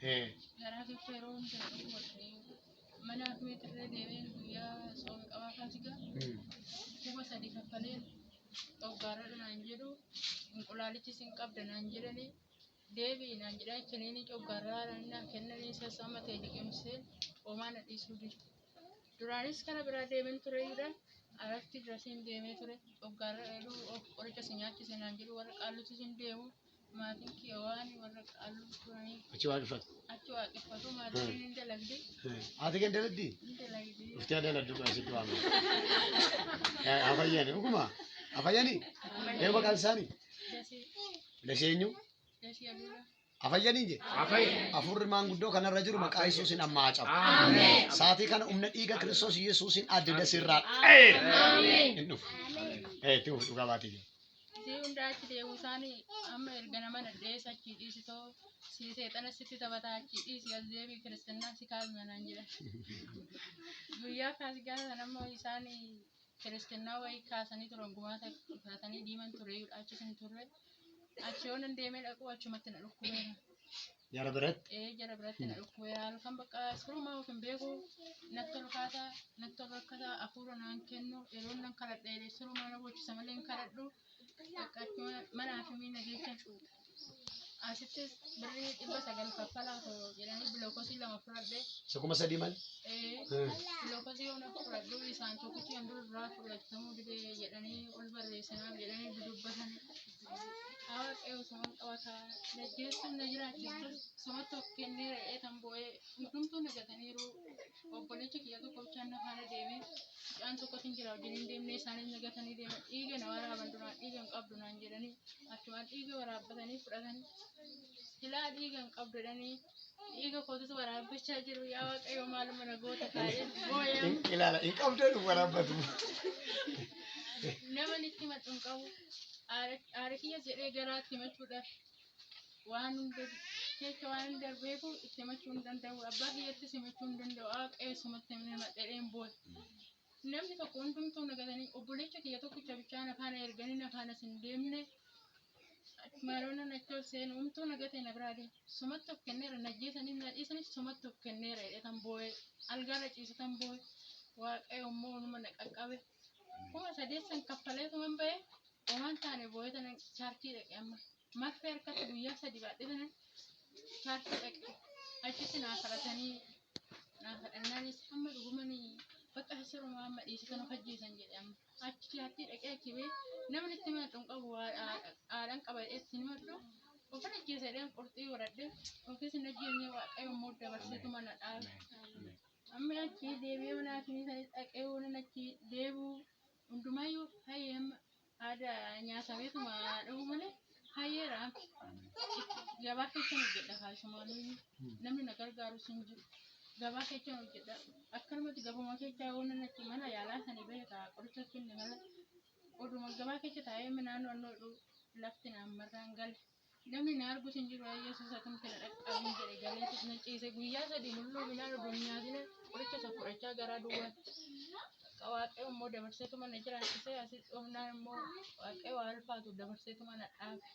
Garaa keessa yeroo hunda na dhukkuba ture. Mana hakimeetirree deemee guyyaa sooma qabaa faasigaa 3000 kaffaleen xoggaarradha naan jedhu inqulaalichi sin qabda naan jedhanii deebi'i naan jedhan kiniinii coggaarraa naa kennanii sassama ta'e liqimsee homaa na dhiisuu dide. Duraanis kana biraa deemeen tureyyuudha. Alatti dirasiin deemee ture. Coggaarra jedhu of qoricha si nyaachise naan jedhu warra qaalluutti sin deemu. Maatiin kiyya waan warra qaalluu turanii Achi waaqeffatu. Achi waaqeffatu maatiin hin dalagdi. Haati kee hin dalagdii? Hin dalagdi. Dhuftee daladdu asitti waamna. Afayyani dhuguma. Afayyani? Eenyu maqaan isaanii? Dasii. Dasee eenyu? Dasii Aluulaa. Afayyanii je? Afurri maanguddoo kanarra jiru maqaa Yesuusin amma haa cabu. Saatii kana humna dhiiga Kiristoos Yesuusin adda dasirraa dheera. Hin dhufu. Itti fufi dhugaa baatii jiru. Isii hunda achi deemu isaanii amma erga nama nadhees achii dhiisitoo si seexana sitti taphataa achii dhiisi as deebii kiristinnaa si kaasna naan jedhan. Guyyaa faasigaa sana ammoo isaan kiristinnaa wayii kaasanii turan gumaata kaasanii diiman ture achis hin turre. Achi yoo nan deemee dhaqu achumatti na dhukkubeera. Jara biratti. Ee jara biratti na dhukkubeera. Halkan bakka sirumaa of hin beeku natti ol kaasaa natti ol rakkataa hafuura naan kennu yeroo nan kadhadha jedhee sirumaa na bochisa malee hin kadhadhu. Bakka achuma manaa fi miina geessan. Asittis birrii 900 kaffalaa too jedhanii bilookosii 2 fudhadhe. Isa 3000 malee. Ee bilookosii yoo na fudhadhu isaan tokkichi kan dur irraa fudhatamuu dide jedhanii ol barreessanaaf jedhanii dudubbatan. Waaqayyo suman qabata najjeessuun na jiraachistus sumatti of kennee re'ee tan boo'ee hundumtuu na gataniiru. Obboleecha kiyya tokko bichaan na faana deeme. Mucaan tokkotu hin jira wajjin hin deemne isaanis na gatanii deeman. Dhiiga na waraaban duraan dhiiga hin qabdu naan jedhanii achumaan dhiiga waraabbatanii fudhatan. Silaa dhiiga hin qabdu jedhanii dhiiga kootutu waraabbachaa jiru. Yaa Waaqayyo maaluma na goota kaa'ee boo'ee. Ilaala hin qabdee nu waraabbatu. Nama itti himadhu hin qabu. Haadha kiyyas jedhee garaatti himachuudhaaf waan hunda keessa waan hin darbeefu itti himachuu hin danda'u. Abbaa kiyyattis himachuu hin danda'u. Waaqayyo sumatti himadheen boo'e. Namni tokko hundumtuu na gatanii obboleecha kiyya tokkicha bichaa na faana erganii na faana hin deemne. Maaloon achi ol seenu humtuu na gatee na biraa deema. Sumatti of kenneera na ajjeesaniif na dhiisanis sumatti of kenneera jedhee tan boo'e. Algaarra ciise tan boo'e. Waaqayyo immoo onuma na qaqqabe. 8000 san kaffaleetuman ba'e homaan taane boo'ee tanan chaarchii dhaqe amma. Marfee harkatti guyyaa 3 baadhee tanan chaarchii dhaqe. Achitti naa kadhatanii naa kadhannaanis amma dhugumanii bakka sirumaa amma dhiisitan of ajjeesan jedhe amma. Achi chaarchii dhaqee achi ba'ee namni itti himadhu hin qabu haadhaan qaba jedhee itti himadhu. Ofin ajjeesa jedheen qurxii godhadhe ofis hin ajjeesne waaqayyo immoo dabarseetuma na dhaabe. Amma achi deebi'ee mana hakimii sanis dhaqee oolan achi deebi'u hundumayyuu hayyee amma aadaa nyaatameetuma dha'u malee hayyeera. Gabaa keessan hojjedha kaasumaanii namni na gargaarus hin jiru. Gabaa keessan hojjedha. Akkanumatti gabuma keessaa oolan achi mana yaalaa sanii bahe qoricha finne malee oduma gabaa keessa taa'ee naannoo annoo lafti naan marraan gale. Namni na argus hin jiru Yesuus atumti na dhaqqabin jedhe galee na ciise guyyaa 3 mulluu midhaan oduu hin nyaatin qoricha isa fudhachaa garaa duwwaatti. Waaqayyo immoo dabarseetuma na jiraachisee asii dhufnaan immoo waaqayyo waa ulfaatu dabarseetuma na dhaabe.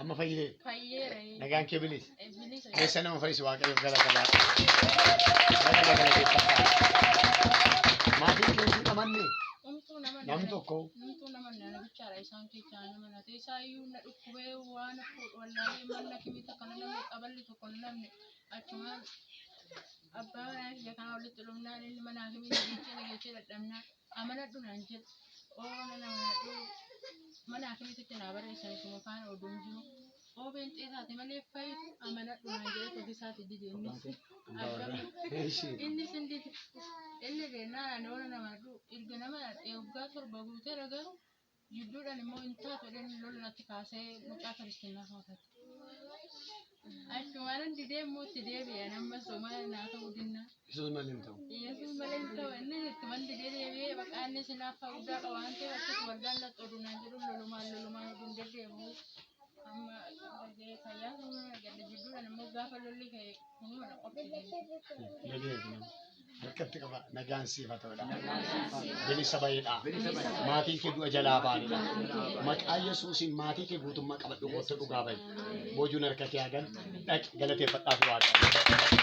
Amma fayyee. Fayyeera. Nagaan kee bilisa. Bilisa. Keessa nama fayyisu Waaqayyoof galata laata. Galata galateeffadhaa. Maatiin kee hunduu dhamanne Humtuu nama namni tokko Humtuu nama na bichaadha isaan keessaa nama na ta'e isaayyuu na dhukkubee waan fuudhu wallaalee manna kimii takka na namne qaballi tokko na namne achumaan abbaa manaa kiyya kanaa walitti dhufnaan inni mana hakimii na geechee na geechee dadhabnaan amanadhu naan jedhe oo nan amanadhu mana hakimiititti naa barreessan isuma faana oduun jiru oo beenxee taate malee fayyitu amanadhu naan jedhe ofiisaati dide innis. Inni sin dide. Inni deennaan ani oona namadhu erga nama dhaqee waggaa 7 guuteera garuu jidduudhaan immoo hin taatu jedheen lola natti kaasee mucaa kiristinnaa fakkate. Achumaan didee immoo itti deebi'e ammas homaa naa ta'uu dinna. Yesuus malee hin ta'u. Yesuus malee hin ta'u inni itti didee deebi'ee maqaa inni sinaaffaa guddaa qaba waan ta'eef achis waldaan natti oduu naan jedhu lolumaan lolumaan oduun deddeebi'u. Amma fayyaa sana argadhe jidduudhaan immoo gaafa lolli ka'e kunuma na qophi deemte. Lolli eegi nama. Harkatti qaba. Nagaan siif haa ta'udha. Bilisa bahiidha. Maatiin kee du'a jalaa baanidha. Maqaa Yesuusiin maatii kee guutummaa qabadhu, kottu dhugaa bahi. Boojuun harka kee haa galu. Dhaqi, galateeffadhaaf Waaqayyo.